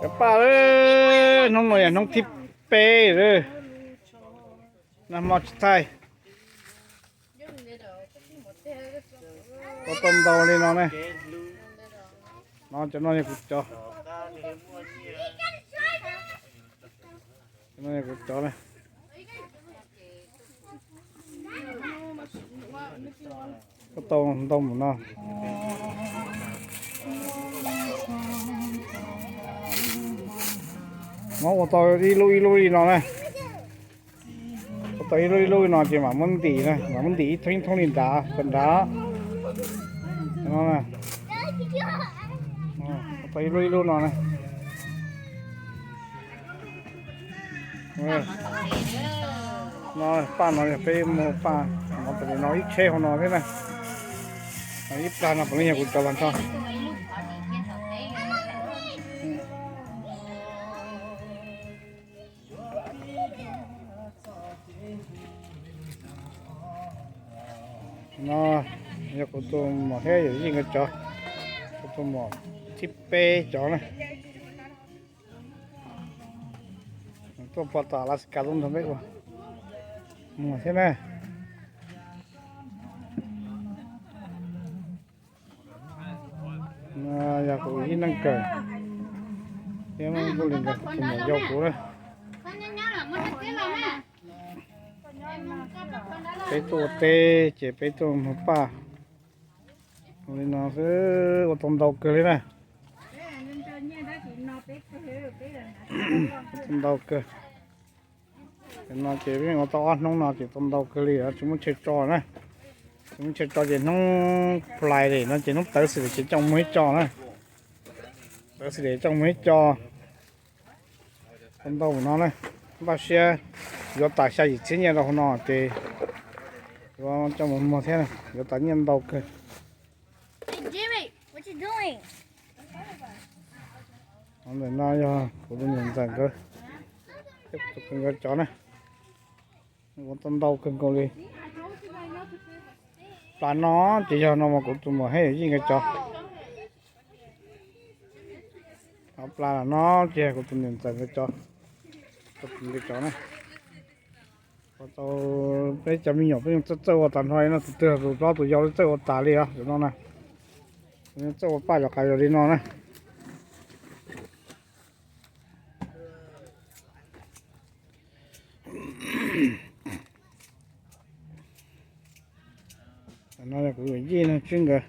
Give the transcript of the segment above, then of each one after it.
Cov paj, hnub no yog hnub thib peb lawm, nag hmo tsis thaij. Ua tau ntau li no ne. No cov no yog kuv cov, cov no yog kuv cov na. Ua tau ntau mus no. Muab ua tau ib lub ib lub li no na. Ua tau ib lub ib lub li no ces mam muab ntim na, mam muab ntim ib thoob ib thoob li nrad, nrad. Ua tau ib lub ib lub no na. No paj no yog peb muag paj no, tas li no ib tsheb hauv no thiab na. Ib plag no puav leej yog kuv cov los nrho. No yog kuv tus muam thiab yawm yij nkawd cov, kuv tus muam thib peb cov na. Tuaj pov tom Alaska lub nrog peb ua muag thiab na. Yog kuv ib leeg kawm thiab kuj li ntawd tus muam yau kuv na. Peb tuaj ua teb ces peb tuaj muag paj li no xwb, ua tau ntau kawg li na. Ua tau ntau kawg. No ces peb ua tau ob hnub no ces tau ntau kawg li, tsis muaj chaw tso na. Tsis muaj chaw tso ces hnub Friday no ces hnub tawv xwm ces coj muag ib co na. Tawv xwm ces coj muag ib co. Tau ntau no na. Npaj siab yuav tas xya yim txhiab nyiaj rau hauv no ces yuav coj mus muag thiab, yuav tas nyiaj ntau kawg. Ntawm no yog kuv tus niam ntxawm nkawd, nkawd cov na. Ua tau ntau kawg nkaus li. Plas no ces yog no mas kuv tus muam thiab yawm yij nkawd cov. Plas no ces yog kuv tus niam ntxawm nkawd cov, kuv tus nkawd cov na. Ua tau peb cov me nyuam peb yeej txawj txawj ua tag nrho li no, tus twg tus hlob tus yau li txawj ua tas li os no na. Txawj ua paj yov qas yog li no na. No yog kuv yawm yij no tswb nkawd,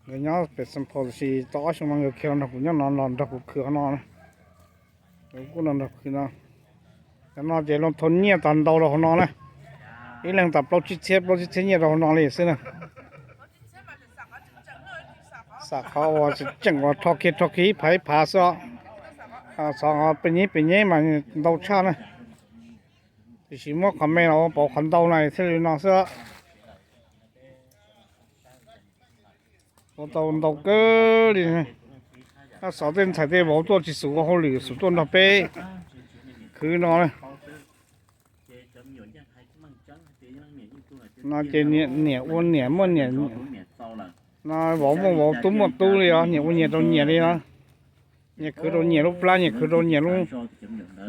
nkawd nyob pem Saint Paul tab sis tau ob xyoo no nkawd khiav los nrog kuv nyob no, los nrog kuv khwv hauv no na. Kuv kuj los nrog khwv no. Cov no ces luag thau nyiaj tas ntau rau hauv no na. Ib leeg tas plaub tsib txhiab, plaub tsib txhiab nyiaj rau hauv no li xwb na. Xam qhov uas tseem uas rho kiag rho kiag ib phav ib phav xwb os. Xov pem nyeb pem nyeb mas ntau tshaj na. Tiam sis muab qhov me los ua pauv qhov ntau na thiaj li no xwb. Ua tau ntau kawg li. Xov tej ntxhais tej vauv tuaj tsis xum ua hauj lwm, xum tuaj nrog peb khwv no. No ces niam ua niam muaj niam, no vauv muaj vauv tub muaj tub li os, nyias ua nyias rau nyias li no. Nyias khwv rau nyias lub plab, nyias khwv rau nyias lub,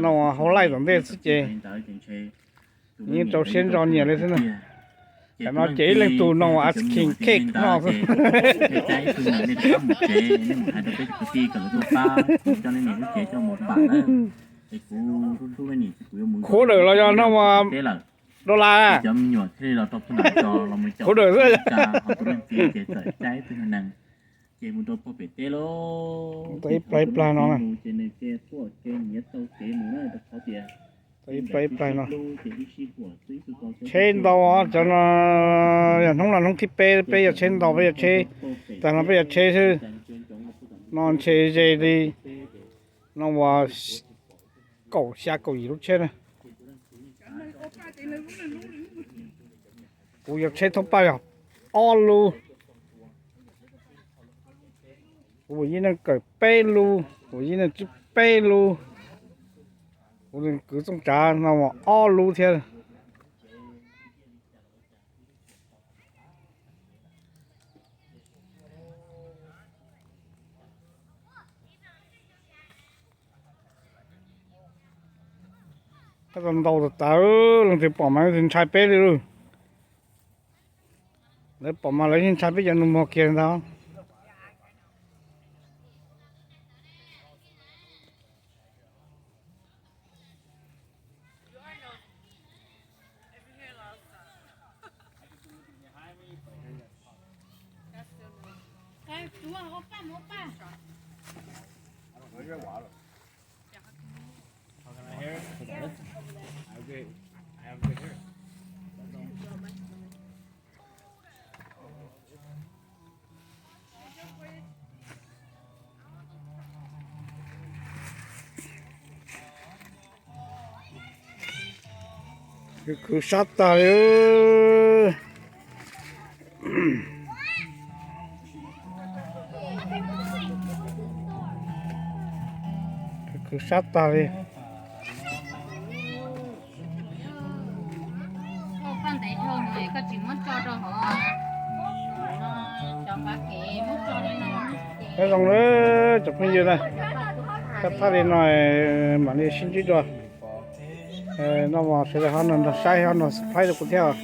no hauv laij tom ntej xwb ces yeej rau siab ntso nyias li xwb na. Tam no ces ib leeg tus no ice cream cake no xwb. Qhuav dawm los yog no dollar, qhuav dawm xwb. Ces mus rau pog pem teb lauj. Ib plag ib plag no na. Ib plag ib plag no. Tsheb ntau, cov no yog hnub no hnub thib peb, peb yog tsheb ntau, peb yog tsheb, tag no peb yog tsheb xwb. No ntshe ze li no uas kaum xya kaum yim lub tsheb na. Kuv yuav tsheb thoob paj yog ob lub. Kuv yeej neeg kawm peb lub, kuv yeej neeg tsib peb lub. Kuv kwv txooj tsav no uas ob lub thiab. Tab tom ntaus tas tas, leej twg pom mas leej twg ntshai peb li lauj. Lawv pom mas lawv yeej ntshai peb cov nus mog kiag ntag. Khwv khwv sab tag li. Khwv khwv sab tag li. Nyob zoo na, cov phooj ywg na, thaj thaj li no mam li sib ntsib dua. Noj mov sawv daws ho nrog saib ho nrog subscribe rau kuv thiab.